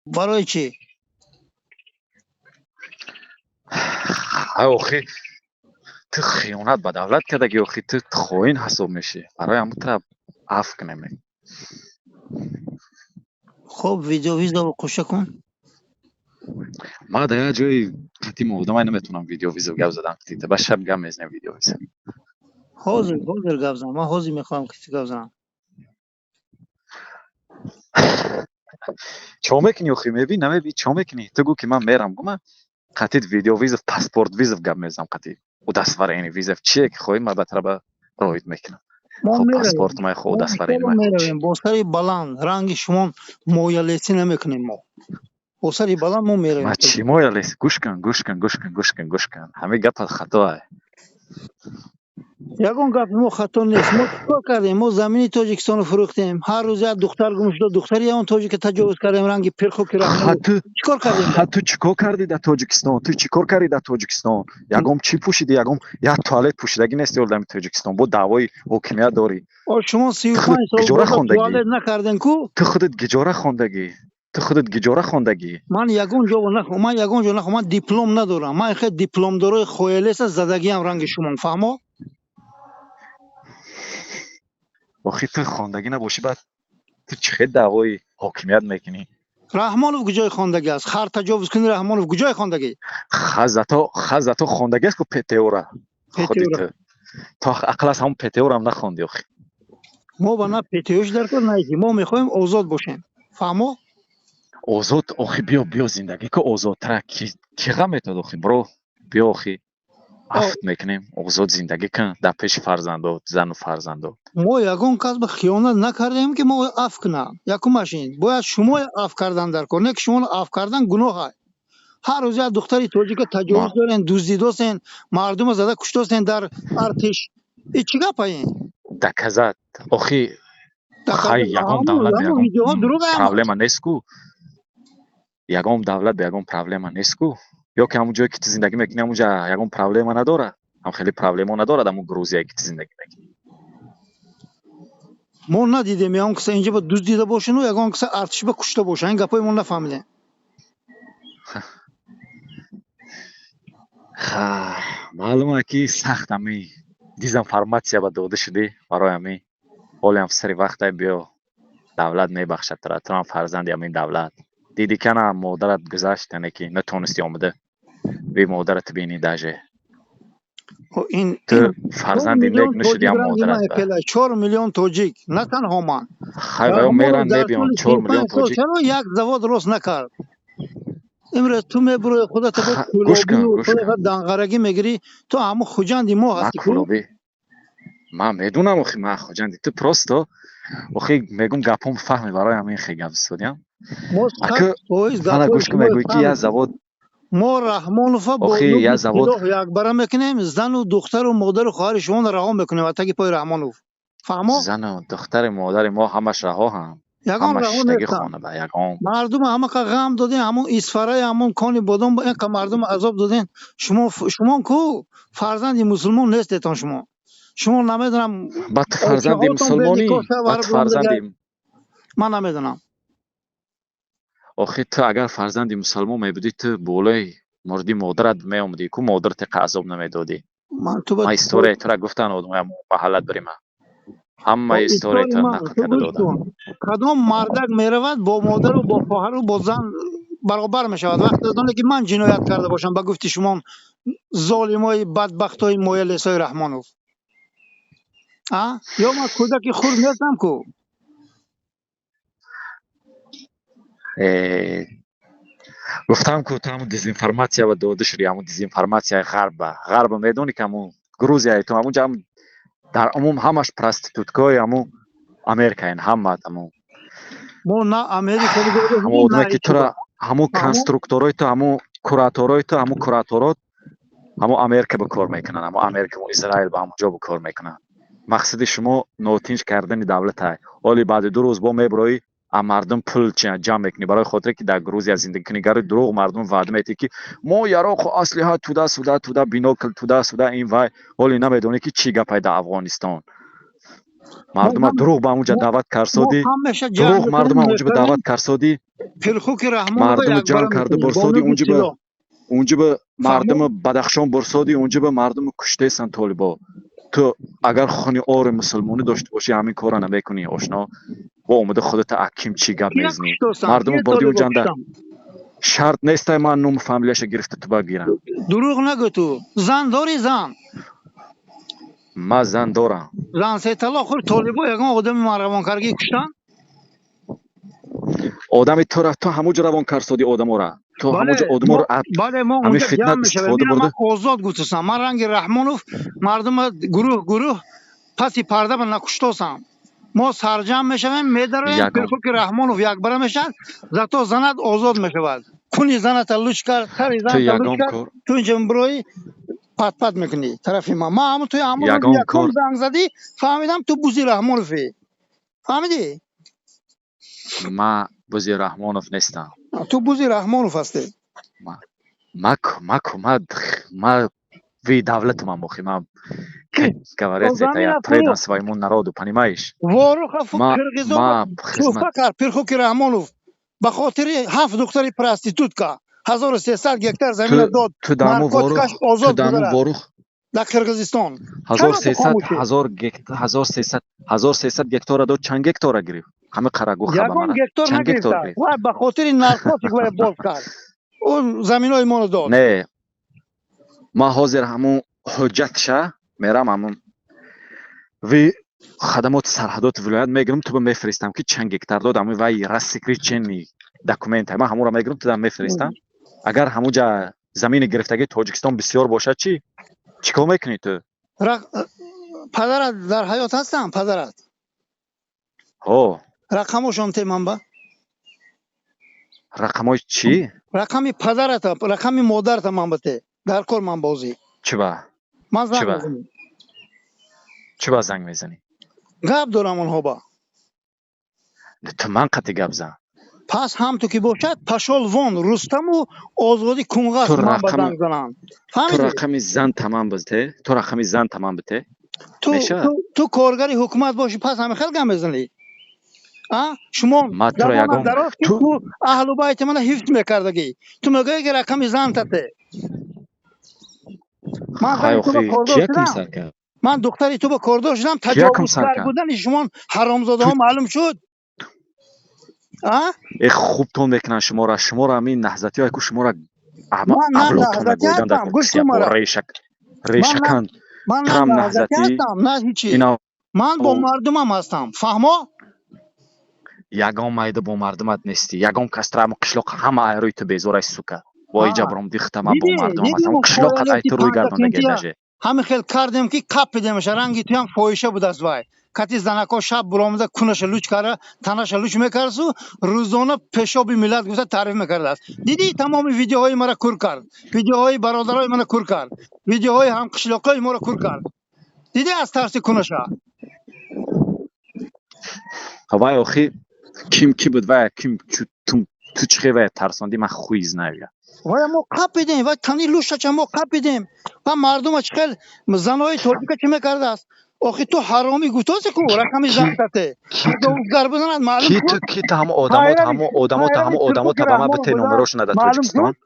Барои чӣ? Охи, ту хиёнат ба давлат кардагӣ, охи, ту хоин ҳисоб мешӣ. Барои ҳамун тура афв кунем. Хуб, видеовызов қуша кун. Ман дар як ҷои қатъи одамай наметавонам видеовызов гап задан. Ба шаб гап мезанем видеовызов. Ҳозир, ҳозир гап зан. Ман ҳозир мехоҳам ки ту гап занам. Чо мекунӣ охи, мебӣ, намебӣ, чо мекунӣ? Ту гӯ ки ман мерам, гӯ ман қатъи видеовызов, паспорт вызов гап мезанам қатъи удостоверение вызов. Чие ки хоҳӣ, ман ба тараба роид мекунам. Мо Хоб меравем. паспорт май, хоб Мо удостоверение иншоалло май, хоб чӣ? меравем. Бо сари баланд, ранги шумо моялесӣ намекунем мо. Бо сари баланд мо меравем. Ман чӣ моялес? Гӯш кун, гӯш кун, гӯш кун, гӯш кун, гӯш кун. Ҳамин гапат хатоа. Ягон гапи мо хато нест. Мо чӣ кор кардем? Мо замини Тоҷикистоно фурӯхтем. Ҳар рӯз як духтар гум шуда, духтари ягон тоҷика таҷовуз кардем, ранги пирхоки Ха Раҳмонов. ту Чӣ кор кардем мо? ха ту чӣ кор кардӣ дар Тоҷикистон? Ту чӣ кор кардӣ дар Тоҷикистон? Ягон чӣ пӯшидӣ? Ягон як туалет пӯшидагӣ нести ҳол дар Тоҷикистон. Бо даъвои ҳокимият дорӣ. О, шумо Ту 35 худат сол гиҷора боз хондагӣ? туалет накардем ку? Ту худат гиҷора хондагӣ? Ту худат гиҷора хондагӣ? Ман ягон ҷо нах, ман ягон ҷо нах, ман диплом надорам. Ман хел дипломдорои хоялеса задагиам ранги шумо, фаҳмо? Охи, ту хондагӣ набошӣ, баъд ту чӣ хел даъвои ҳокимият мекунӣ? Раҳмонов куҷои хондагӣ аст? Хар таҷовуз кунӣ, Раҳмонов куҷои хондагӣ? Ха зато хондагӣ аст ку ПТО-ра. Худи ПТО-ра. ту. То ақл аз ҳамон ПТО-рам нахондӣ охи. Мо ба на ПТОш дар кор, на ки мо мехоҳем озод бошем. Фаҳмо? Озод, охи, биё, биё, зиндагӣ ку озодтара. Ки ғам метод, охи, бро, биё, охи, О, афт мекунем, озод зиндагӣ кун дар пеши фарзандот, зану фарзандот. Мо ягон кас ба хиёнат накардем, ки мо афв кунам. Якумаш ин. Бояд шумо афв кардан дар кор. Не ки шуморо афв кардан гуноҳ аст. Ҳар рӯз як духтари тоҷика Ма таҷовуз дорен, дуздидосен, мардума зада куштосен дар артиш. И чӣ гапа ин? Доказать. Охи, хай, Доказать ягон ҳамун давлат ба ҳамун ягон видеоҳо дурӯғ ҳамаш. проблема нест ку. Ягон давлат ба ягон проблема нест ку. Ё ки ҳамун ҷое ки ту зиндагӣ мекунӣ, ҳамунҷа ягон проблема надорад? Ҳам хеле проблема надорад ҳамун Грузияе ки ту зиндагӣ мекунӣ. Мо надидем ягон каса инҷа ба дуздида бошану ягон каса артиш ба кушта боша. Ин гапҳои мо нафаҳмидем. Ха, маълум е ки сахт ҳами дезинформатсия ба дода шудӣ, барои ҳамин ҳолиам сари вақтай, биё, давлат мебахшад тура, ту ҳам фарзанди ҳамин давлат. Дидӣ кана модарат гузашт, яъне ки натонистӣ омада би модарат бинӣ даже. О, ин Ту ин 4 фарзанди нек миллион нашудӣ тоҷик ҳам ранги ман модарат ба. хела, 4 миллион тоҷик, на танҳо ман. Хай, ваё Раҳмонов меран дар мебиён тӯли 4 миллион 35 сол тоҷик. чаро як завод рост накард? Имрӯз ту мебурои, худата бо Ха, гӯш кун, кӯлобию гӯш кун. худата данғарагӣ мегирӣ, ту ҳамун Хуҷанди мо Ман ҳастӣ ку? кӯлобӣ. Ман медонам, охи, ман Хуҷанди. Ту просто охи мегум гапом фаҳми, барои ҳамин хе гап истодиям. Мо Ака 100% мана гапҳои гӯш кун, шуморо мегӯӣ ки як фаҳмидем. завод Мо Раҳмонова бо охи нуги як завод силоҳ якбара мекунем, зану духтару модару хоҳари шуморо раҳо мекунем аз таги пои Раҳмонов. Фаҳмо? Зану духтари модари мо ҳамаш раҳо ҳам. Ягон Ҳамаш раҳо шиштагӣ нестанд. хона ба ягон. Мардума ҳамақа ғам додем, ҳамун Исфараи, ҳамун кони бодом, инқа мардума азоб додем. Шумо, шумо ку фарзанди мусулмон нестетон шумо. Шумо намедонам Ба ту фарзанди очаҳотон мусулмонӣ? беникоҳ Ба шавҳар ту буромдага. фарзанди Ман намедонам. Охи, ту агар фарзанди мусулмон мебудӣ, ту болои мурди модарат меомадӣ, ку модарат иқа азоб намедодӣ. Ман ту ба Ман историяи тура гуфтан одамоям маҳаллат бирима. Ҳамаи историяи историяи тура ман нақл ту карда гӯш додам. кун. Кадом мардак меравад бо модару бо хоҳару бо зан баробар мешавад, вақте аз оне ки ман ҷиноят карда бошам, ба гуфти шумо золимои бадбахтои моялесои Раҳмонов, а ё ман кӯдаки хурд нестам ку? Э, гуфтам ку, ту ҳамун дезинформатсия ба дода шудӣ, ҳамун дезинформатсияи ғарба. Ғарба медонӣ ки ҳамун Грузияи ту ҳамунҷа ҳам дар умум ҳамаш проституткаҳои ҳамун Америкаен, ҳама ҳамун. Мо на Америка Ҳамун на одаме ки ҳечи тура ба ҳамун фаҳмо. Конструкторҳои ту, ҳамун кураторҳои ту, ҳамун кураторот ҳамун Америка ба кор мекунанд, ҳамун Америка ва Израил ба ҳамун ҷо ба кор мекунанд. Мақсади шумо нотинҷ кардани давлата. Ҳоли баъди 2 рӯз бо меброӣ, а мардум пул ҷамъ мекунӣ барои хотире ки дар Грузия зиндагӣ кунӣ. Гари дурӯғ мардум ваъда метиҳӣ ки мо яроқу аслиҳа туда суда туда, бинокл туда суда, ин вай. Ҳоли намедонӣ ки чӣ гапай дар Афғонистон. Мардума дурӯғ ба ҳамунҷа даъват карсодӣ, дурӯғ мардума ҳамунҷа ба даъват карсодӣ, мардума ҷанг карду бурсодӣ, унҷа ба мардума Бадахшон бурсодӣ, унҷа ба мардума куштесан толибо. Ту агар хуни ори мусулмонӣ дошта бошӣ, ҳамин корро намекунӣ, ошно. Бо омада худата аким чӣ гап мезанӣ? Мардума бурдӣ унҷанда. Шарт нестай ман ному фамилияша гирифта ту ба гирам. Дурӯғ нагӯ ту. Зан дорӣ, зан? Ман зан дорам. Зан се талоқ хӯрд, толибо ягон одами ман равонкаргӣ куштанд? Одами тура ту ҳамуҷо равон карсодӣ одамора. Ту ҳамуҷо одаморо бале, мо ҳамин унҷа фитнат ҷамъ мешавем. истифода Ина бурда. Ман озод гуфтасам. Ман ранги Раҳмонов мардума гурӯҳ гурӯҳ паси парда ба накуштосам. Мо сарҷамъ мешавем, медароем, Ягон Пирхуки Раҳмонов якбара мешавад, зато занат озод мешавад. Куни заната луч кард, сари Ту заната луч ягон кард, кор ту инҷа бирои пат-пат мекунӣ тарафи ман. Ман ҳамун туи ҳамун рӯзи ягон якум кор занг задӣ, фаҳмидам ту бузи Раҳмоновӣ. Фаҳмидӣ? Ман бузи Раҳмонов нестам. Ту бузи Раҳмонов ҳастӣ. Ма ви давлатумам охи, ман, как говорится, это я предан своему народу, понимаешь? Воруха Ма Қирғизо ма хизмат туҳфа кард Пирхуки Раҳмонов ба хотири ҳафт духтари проститутка 1300 гектар Ту замина дод, ту даму наркотикаш Ворух, ту озод даму гузарад Ворух дар Қирғизистон. Ҳазор Чаро ту сесад хомӯшӣ? Ҳазор гектар, 1300, 1300 гектара дод, чанд гектара гирифт? Ҳами қарагӯ Ягон хабамара гектар чанд гектар нагирифта. гирифт? Вай ба хотири наркотик вай боз кард, ӯ заминои моро дод. Не, ман ҳозир ҳамун ҳуҷҷатша мерам, ҳамун ви хадамоти сарҳадоти вилоят мегирам, ту ба мефиристам, ки чанд гектар дод. Ҳамин вай рассекреченный документ, ман ҳамонро мегирам, туда мефиристам. Агар ҳамунҷа замини гирифтагии Тоҷикистон бисёр бошад, чӣ чӣ кор мекунӣ ту? Падарат дар ҳаёт ҳастанд, падарат? Ҳо. Рақамошон те ман ба. Рақамҳои чӣ? Рақами падарата, рақами модарата ман ба те, дар кор ман бозӣ. Чӣ ба? Ман Чӣ занг ба? мезанам. Чӣ ба занг мезанӣ? Гап дорам онҳо ба. Ту ман қати гап зан. Пас ҳам ту ки бошад, пошёл вон, Рустаму Озодӣ кунғас Ту ман ба рақами занг зананд. Ту Фаҳмидӣ? Рақами зан тамам бите, ту рақами зан тамам бите. Ту Мешавад? Ту коргари ҳукумат бошӣ, пас ҳамин хел гап мезанӣ, а шумо Ман туро замона ягон дароз ки ту ту аҳлу байти мана ҳифз мекардагӣ, ту мегӯӣ, ки рақами зан тате. Ман Хай, зани ту ба охи кордор киякум шудам. сар кард? Ман духтари ту ба кордор шудам. Киякум сар Таҷовузкар кард? будани шумон Ту ҳаромзодаҳо маълум шуд, а? Э, хубтон мекунанд шуморо, шуморо ҳамин наҳзатиҳое ку шуморо ама Ман на авлодтона наҳзатӣ гойдан дар ҳастам, гӯш кун Курсия бо мара. решак Ман на решакан ман на трам наҳзатӣ наҳзатӣ ҳастам, на ҳичи. Ина Ман бо мардумам ҳастам, фаҳмо? Ягон майда бо мардумат нестӣ, ягон кас тра ҳамун қишлоқ ҳама айрӯи ту безорай, сука. Вой, ҷабром дихта, ман бо Дидӣ мардумам дидӣ ҳастам, мо қишлоқат ай фоялоти ту рӯй гардондаге панҷакентия даже. Ҳамин хел кардем, ки капидемаша, ранги туям фоҳиша будааст. Вай кати занако шаб буромада, кунаша луч карда, танаша луч мекардсу рӯзона пешоби миллат гуфта таъриф мекардааст. Дидӣ, тамоми видеоҳои мара кур кард, видеоҳои бародарои мана кур кард, видеоҳои ҳамқишлоқҳои моро кур кард. Дидӣ, аз тарси кунаша. Вай охи ким ки буд, вай ким ту чӣ хел вай тарсондӣ, ман хуй знаю я. Вая мо қапидем, вай тани лушача мо қапидем ва мардума чӣ хел занои тоҷика чӣ мекардааст? Охи ту ҳаромӣ гуфтоси ку рақами Ки зантате ки ту таҷовузгар буданат маълум ки ту шуд. Ки ту ҳамо одамо Пайрави ҳамо одамо пайрави ҳамо одамо Пирхуки та ба ман Раҳмонов бите буданат номерошона дар маълум Тоҷикистон. шуд.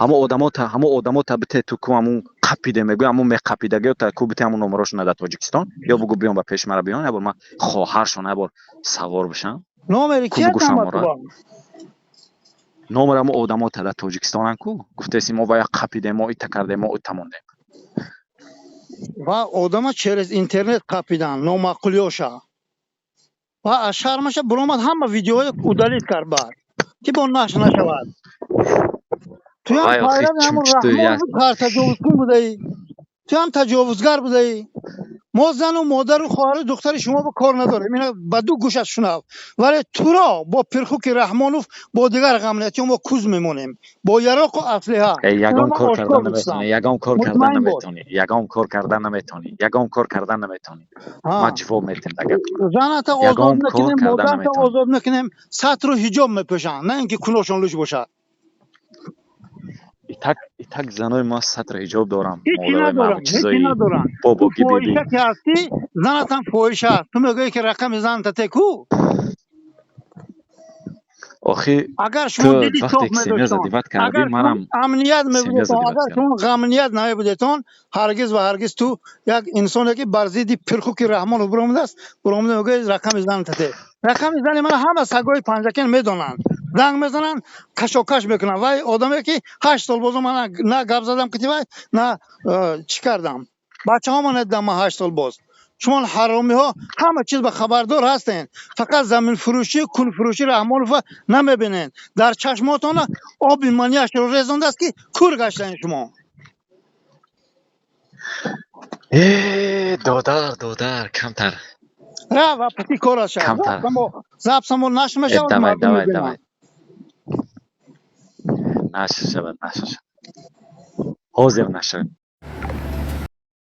Ҳамо одамо та бите, ту ку ҳамун қапиде мегӯй, ҳамун меқапидагиё та ку бите, ҳамун номерошона дар Тоҷикистон, ё бугӯ биён ба пеши мара биён, ябор ман хоҳаршон ябор савор бишам. Номери Ку ки бугӯ ҳастам ба шамора ту ба? Номер ҳамо одамо та дар Тоҷикистонан ку гуфтеси, мо вая қапидем, мо ита кардем, мо ита мондем. Ва одама через интернет қапидан номаъқулиёша ва аз шармаша буромад, ҳама видеоҳои удалить кард баъд, ки бо нашр нашавад. Туям Вай охи пайрави ҳамун чумчту Раҳмон як буд, ҳар таҷовузкун будаӣ, туям таҷовузгар будаӣ. Мо зану модару хоҳару духтари шумо ба кор надорем, ина ба ду гӯшат шунав. Вале туро бо Пирхуки Раҳмонов, бо дигар ғамниятиҳо мо куз мемонем бо яроқу аслиҳа. Э, Ино ягон ман кор ошкор кардан гуфтам, наметавонӣ, ягон кор кардан мутмаин бош. наметавонӣ, ягон кор кардан наметавонӣ, ягон кор кардан наметавонӣ. Ман ҷавоб метиҳам дар гапи ман. Заната озод Ягон кор мекунем, кардан модарта наметавонӣ. озод мекунем, сатру ҳиҷоб мепӯшанд, на ин ки куношон луч бошад. Итак, итак, занои ма сатр ҳиҷоб дорам. Ҳечи Модарои ма надоранд, ҳамун ҳечи чизои надоранд. Ту бобоги, биби. фоҳиша ки ҳастӣ, занатам фоҳиша аст. Ту мегӯӣ, ки рақами заната теку. Охи, Агар ту шумо дили вақте соф ки семья медоштон, задевать кардӣ, агар шумо манам амният семья мебудетон, задевать агар кардам. шумо ғамният намебудетон, ҳаргиз ва ҳаргиз ту як инсоне, ки бар зидди пирхуки Раҳмонов биромадааст, биромада мегӯяд: «Рақами заната те». Рақами зани мана ҳама сагои Панҷакен медонанд, занг мезананд, кашокаш мекунанд. Вай одаме, ки 8 сол бозу ман на гап задам кити вай, на чӣ кардам, бачаҳома надидам ман 8 сол боз. Шумо ҳаромиҳо ҳама чиз ба хабардор ҳастен, фақат заминфурӯшӣ, кулфурӯшӣ Раҳмонова намебинед. Дар чашмотона оби манияшро резондааст, ки кур гаштаен шумо. Э, додар, додар, камтар. Ра ва пати кора шав. Камтар. Запсамо нашр Э, мешавад, давай, мардум давай, мебинанд. Давай. Нашр шавад, нашр шавад. Ҳозир нашр.